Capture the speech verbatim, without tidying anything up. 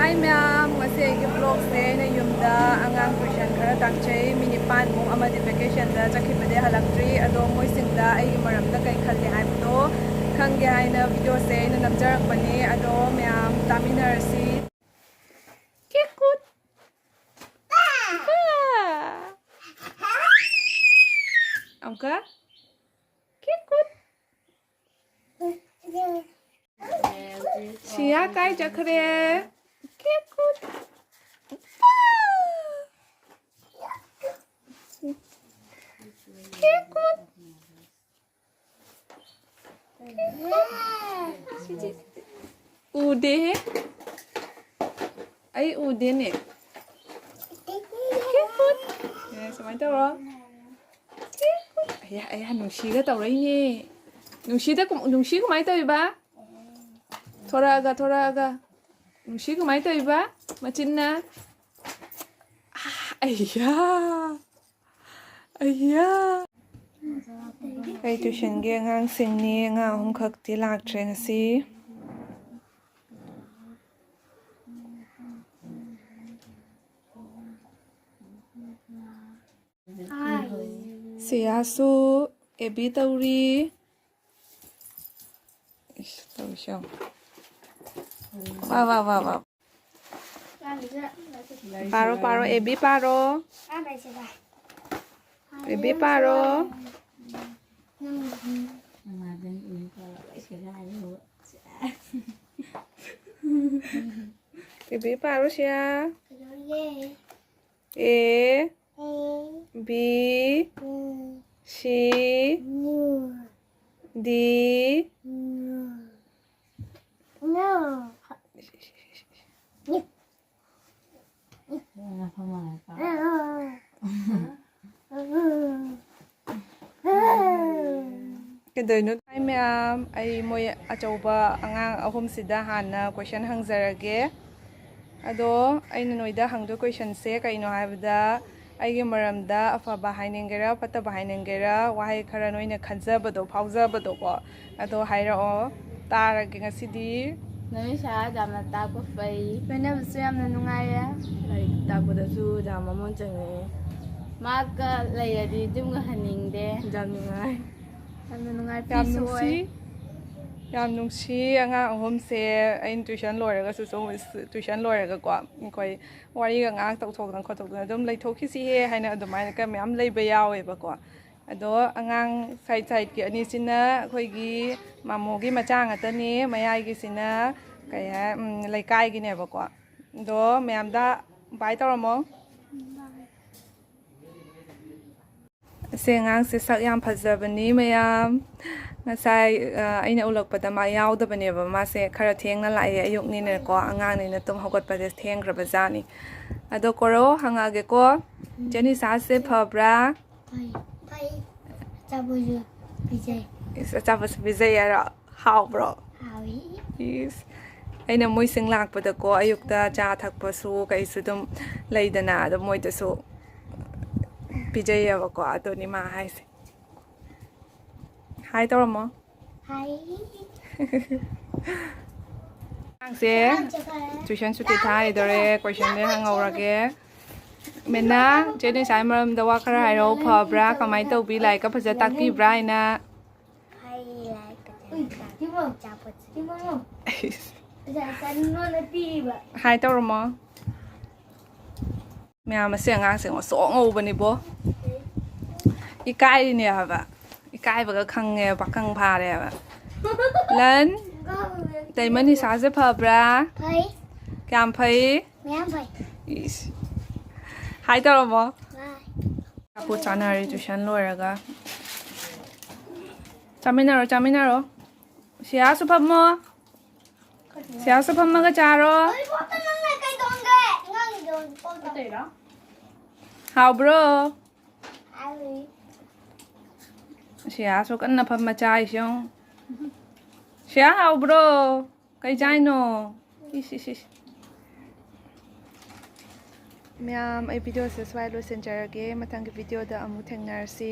Hi ꯃꯌꯥꯝ, ꯉꯁꯤ ꯑꯩꯒꯤ vlogꯁꯦ ꯑꯩꯅ ꯌꯨꯝꯗ ꯑꯉꯥꯡ tuition ꯈꯔ ꯇꯥꯛꯆꯩ꯫ ꯃꯤ ꯅꯤꯄꯥꯟꯃꯨꯛ ꯑꯃꯗꯤ vacationꯗ ꯆꯠꯈꯤꯕꯗꯩ ꯍꯜꯂꯛꯇ꯭ꯔꯤ꯫ ꯑꯗꯣ ꯃꯣꯏꯁꯤꯡꯗ ꯑꯩꯒꯤ ꯃꯔꯝꯗ ꯀꯩ ꯈꯜꯂꯤ ꯍꯥꯏꯕꯗꯣ ꯈꯪꯒꯦ ꯍꯥꯏꯅ videoꯁꯦ ꯑꯩꯅ ꯅꯝꯖꯔꯛꯄꯅꯤ꯫ ꯑꯗꯣ ꯃꯌꯥꯝ ꯇꯥꯃꯤꯟꯅꯔꯁꯤ꯫ ꯀꯦꯀꯨꯠ꯫ ꯏꯄꯥ꯫ ꯑꯃꯨꯛꯀ꯫ ꯀꯦꯀꯨꯠ꯫ ꯁꯤꯌꯥ ꯀꯥꯏ ꯆꯠꯈ꯭ꯔꯦ? ꯀꯦꯀꯨꯠ꯫ ꯀꯦꯀꯨꯠ꯫ ꯎꯗꯦꯍꯦ꯫ ꯑꯩ ꯎꯗꯦꯅꯦ꯫ ꯀꯦꯀꯨꯠ꯫ ꯑꯦ, ꯁꯨꯃꯥꯏꯅ ꯇꯧꯔꯣ꯫ ꯀꯦꯀꯨꯠ꯫ ꯑꯌꯥ, ꯑꯌꯥ, ꯅꯨꯡꯁꯤꯒ ꯇꯧꯔꯛꯏꯅꯦ꯫ ꯅꯨꯡꯁꯤꯗ ꯀꯨꯝ-, ꯅꯨꯡꯁꯤ ꯀꯃꯥꯏꯅ ꯇꯧꯔꯤꯕ? ꯊꯣꯔꯛꯑꯒ, ꯊꯣꯔꯛꯑꯒ꯫ ꯅꯨꯡꯁꯤ ꯀꯃꯥꯏꯅ ꯇꯧꯔꯤꯕ? ꯃꯆꯤꯟꯅ꯫ ꯑꯥ, ꯑꯌꯥ꯫ ꯑꯌꯥ꯫ ꯑꯩ tuitionꯒꯤ ꯑꯉꯥꯡꯁꯤꯡꯅꯤ, ꯑꯉꯥꯡ ꯑꯍꯨꯝꯈꯛꯇꯤ ꯂꯥꯛꯇ꯭ꯔꯦ ꯉꯁꯤ꯫ ꯁꯤꯌꯥꯁꯨ ꯑꯦꯕꯤ ꯇꯧꯔꯤ꯫ ꯏꯁ, ꯇꯧꯔꯤꯁꯦ ꯌꯦꯡꯉꯣ꯫ ꯋꯥ, ꯋꯥ, ꯋꯥ, ꯋꯥ꯫ ꯄꯥꯔꯣ, ꯄꯥꯔꯣ, ꯑꯦꯕꯤ ꯄꯥꯔꯣ꯫ ꯑꯦꯕꯤ ꯄꯥꯔꯣ꯫ ꯑꯦꯕꯤ ꯄꯥꯔꯣ, ꯁꯤꯌꯥ꯫ ꯑꯦ꯫ ꯕꯤ ꯁꯤ ꯗꯤ꯫ ꯀꯩꯗꯧꯔꯤꯅꯣ? ꯍꯥꯏ ꯃꯌꯥꯝ, ꯑꯩ ꯃꯣꯏ ꯑꯆꯧꯕ ꯑꯉꯥꯡ ꯑꯍꯨꯝꯁꯤꯗ ꯍꯥꯟꯅ question ꯍꯪꯖꯔꯒꯦ꯫ ꯑꯗꯣ ꯑꯩꯅ ꯅꯣꯏꯗ ꯍꯪꯗꯣꯏ questionꯁꯦ ꯀꯩꯅꯣ ꯍꯥꯏꯕꯗ, ꯑꯩꯒꯤ ꯃꯔꯝꯗ ꯑꯐꯕ ꯍꯥꯏꯅꯤꯡꯒꯦꯔꯥ, ꯐꯠꯇꯕ ꯍꯥꯏꯅꯤꯡꯒꯦꯔꯥ, ꯋꯥꯍꯩ ꯈꯔ ꯅꯣꯏꯅ ꯈꯟꯖꯕꯗꯣ, ꯐꯥꯎꯖꯕꯗꯣꯀꯣ, ꯑꯗꯣ ꯍꯥꯏꯔꯛꯑꯣ꯫ ꯇꯥꯔꯒꯦ ꯉꯁꯤꯗꯤ꯫ ꯅꯃꯤꯁꯥ, ꯌꯥꯝꯅ ꯇꯥꯛꯄ ꯐꯩ꯫ ꯂꯣꯏꯅꯕꯁꯨ ꯌꯥꯝꯅ ꯅꯨꯡꯉꯥꯏꯔꯦ꯫ ꯂꯥꯏꯔꯤꯛ ꯇꯥꯛꯄꯗꯁꯨ ꯌꯥꯝ ꯃꯃꯣꯟ ꯆꯪꯉꯦ꯫ ꯃꯍꯥꯛꯀ ꯂꯩꯔꯗꯤ ꯌꯨꯝꯒ ꯍꯟꯅꯤꯡꯗꯦ꯫ ꯌꯥꯝ ꯅꯨꯡꯉꯥꯏ꯫ ꯌꯥꯝꯅ ꯅꯨꯡꯉꯥꯏ꯫ ꯌꯥꯝ ꯐ꯭ꯔꯤꯁꯨ ꯅꯨꯡꯁꯤ꯫ ꯑꯣꯏ꯫ ꯌꯥꯝ ꯅꯨꯡꯁꯤ꯫ ꯑꯉꯥꯡ ꯑꯍꯨꯝꯁꯦ ꯑꯩꯅ tuition ꯂꯣꯏꯔꯒꯁꯨ ꯁꯨꯝ, tuition ꯂꯣꯏꯔꯒ ꯀꯣ, ꯑꯩꯈꯣꯏ ꯋꯥꯔꯤꯒ ꯉꯥꯏꯍꯥꯛ ꯇꯧꯊꯣꯛꯇꯅ ꯈꯣꯠꯇꯣꯛꯇꯅ ꯑꯗꯨꯝ ꯂꯩꯊꯣꯛꯈꯤꯁꯤꯍꯦ ꯍꯥꯏꯅ ꯑꯗꯨꯃꯥꯏꯅ ꯀ-, ꯃꯌꯥꯝ ꯂꯩꯕ ꯌꯥꯎꯋꯦꯕꯀꯣ꯫ ꯑꯗꯣ ꯑꯉꯥꯡ side sideꯀꯤ ꯑꯅꯤꯁꯤꯅ ꯑꯩꯈꯣꯏꯒꯤ ꯃꯥꯃꯣꯒꯤ ꯃꯆꯥ ꯉꯥꯛꯇꯅꯤ, ꯃꯌꯥꯏꯒꯤꯁꯤꯅ ꯀꯩ ꯍꯥꯏ, ꯎꯝ, ꯂꯩꯀꯥꯏꯒꯤꯅꯦꯕꯀꯣ꯫ ꯑꯗꯣ ꯃꯌꯥꯝꯗ bye ꯇꯧꯔꯝꯃꯣ꯫ ꯑꯁꯤ ꯑꯉꯥꯡꯁꯦ ꯁꯛ ꯌꯥꯝ ꯐꯖꯕꯅꯤ ꯃꯌꯥꯝ꯫ ꯉꯁꯥꯏ, ꯑ, ꯑꯩꯅ ꯎꯠꯂꯛꯄꯗ ꯃꯥ ꯌꯥꯎꯗꯕꯅꯦꯕ꯫ ꯃꯥꯁꯦ ꯈꯔ ꯊꯦꯡꯅ ꯂꯥꯛꯑꯦ, ꯑꯌꯨꯛꯅꯤꯅꯀꯣ, ꯑꯉꯥꯡꯅꯤꯅ ꯇꯨꯝ ꯍꯧꯒꯠꯄꯁꯦ ꯊꯦꯡꯈ꯭ꯔꯕꯖꯥꯠꯅꯤ꯫ ꯑꯗꯣ ꯀꯣꯔꯣ, ꯍꯪꯉꯛꯑꯒꯦꯀꯣ꯫ ꯎꯝ꯫ ꯆꯦ ꯅꯤꯁꯥꯁꯦ ꯐꯕ꯭ꯔꯥ? ꯐꯩ, ꯐꯩ꯫ ꯑꯆꯥꯄꯣꯠꯁꯨ ꯄꯤꯖꯩ꯫ ꯏꯁ, ꯑꯆꯥꯄꯣꯠꯁꯨ ꯄꯤꯖꯩ ꯍꯥꯏꯔꯣ? ꯍꯥꯎꯕ꯭ꯔꯣ? ꯍꯥꯎꯏ꯫ ꯏꯁ꯫ ꯑꯩꯅ ꯃꯣꯏꯁꯤꯡ ꯂꯥꯛꯄꯗꯀꯣ, ꯑꯌꯨꯛꯇ ꯆꯥ ꯊꯛꯄꯁꯨ ꯀꯩꯁꯨ ꯑꯗꯨꯝ ꯂꯩꯗꯅ, ꯑꯗꯣ ꯃꯣꯏꯗꯁꯨ ꯄꯤꯖꯩꯌꯦꯕꯀꯣ꯫ ꯑꯗꯨꯅꯤ ꯃꯥ ꯍꯥꯏꯁꯦ꯫ Hi ꯇꯧꯔꯝꯃꯣ꯫ Hi꯫ ꯑꯉꯥꯡꯁꯦ tuition ꯁꯨꯇꯤ ꯊꯥꯔꯤꯗꯣꯔꯦ, questionꯗꯤ ꯍꯪꯍꯧꯔꯒꯦ꯫ ꯃꯦꯅꯥ, ꯆꯦ ꯅꯤꯁꯥꯒꯤ ꯃꯔꯝꯗ ꯋꯥ ꯈꯔ ꯍꯥꯏꯔꯛꯑꯣ, ꯐꯕ꯭ꯔꯥ? ꯀꯃꯥꯏꯅ ꯇꯧꯕꯤ? ꯂꯥꯏꯔꯤꯛꯀ ꯐꯖ ꯇꯥꯛꯄꯤꯕ꯭ꯔꯥ ꯍꯥꯏꯅ? ꯐꯩ, ꯂꯥꯏꯔꯤꯛ ꯐꯖꯅ ꯇꯥꯛꯄꯤ꯫ ꯑꯆꯥꯄꯣꯠꯁꯨ ꯄꯤꯖꯩ꯫ Hi ꯇꯧꯔꯝꯃꯣ꯫ ꯃꯌꯥꯝ ꯑꯁꯤ ꯑꯉꯥꯡꯁꯦ ꯉꯧꯁꯣꯛ ꯉꯧꯕꯅꯤꯕꯣ꯫ ꯏꯀꯥꯏꯔꯤꯅꯦ ꯍꯥꯏꯕ꯫ ꯏꯀꯥꯏꯕꯒ ꯈꯪꯉꯦ, ꯄꯥꯈꯪ ꯐꯥꯔꯦꯕ꯫ ꯂꯟ, ꯇꯩꯃ ꯅꯤꯁꯥꯁꯦ ꯐꯕ꯭ꯔꯥ? ꯐꯩ꯫ ꯀꯌꯥꯝ ꯐꯩ? ꯃꯌꯥꯝ ꯐꯩ꯫ ꯏꯁ꯫ Hi ꯇꯧꯔꯝꯃꯣ꯫ Hi꯫ ꯑꯆꯥꯄꯣꯠ ꯆꯥꯅꯔꯤ tuition ꯂꯣꯏꯔꯒ꯫ ꯆꯥꯃꯤꯟꯅꯔꯣ, ꯆꯥꯃꯤꯟꯅꯔꯣ꯫ ꯁꯤꯌꯥꯁꯨ ꯐꯝꯃꯣ꯫ ꯁꯤꯌꯥꯁꯨ ꯐꯝꯃꯒ ꯆꯥꯔꯣ꯫ ꯎꯔꯤꯄꯣꯛꯇ ꯅꯪꯅ ꯀꯩ ꯇꯣꯡꯒꯦ? ꯑꯉꯥꯡꯒꯤꯗꯣ ꯎꯔꯤꯄꯣꯛꯇ꯫ ꯍꯥꯎꯕ꯭ꯔꯣ? ꯍꯥꯎꯏ꯫ ꯁꯤꯌꯥꯁꯨ ꯀꯟꯅ ꯐꯝꯃ ꯆꯥꯏꯁꯦ ꯌꯦꯡꯉꯨ꯫ ꯁꯤꯌꯥ, ꯍꯥꯎꯕ꯭ꯔꯣ? ꯀꯩ ꯆꯥꯏꯅꯣ? ꯏꯁ, ꯏꯁ, ꯏꯁ꯫ ꯃꯌꯥꯝ, ꯑꯩ videoꯁꯦ ꯁ꯭ꯋꯥꯏ ꯂꯣꯏꯁꯤꯟꯖꯔꯒꯦ꯫ ꯃꯊꯪꯒꯤ videoꯗ ꯑꯃꯨꯛ ꯊꯦꯡꯅꯔꯁꯤ꯫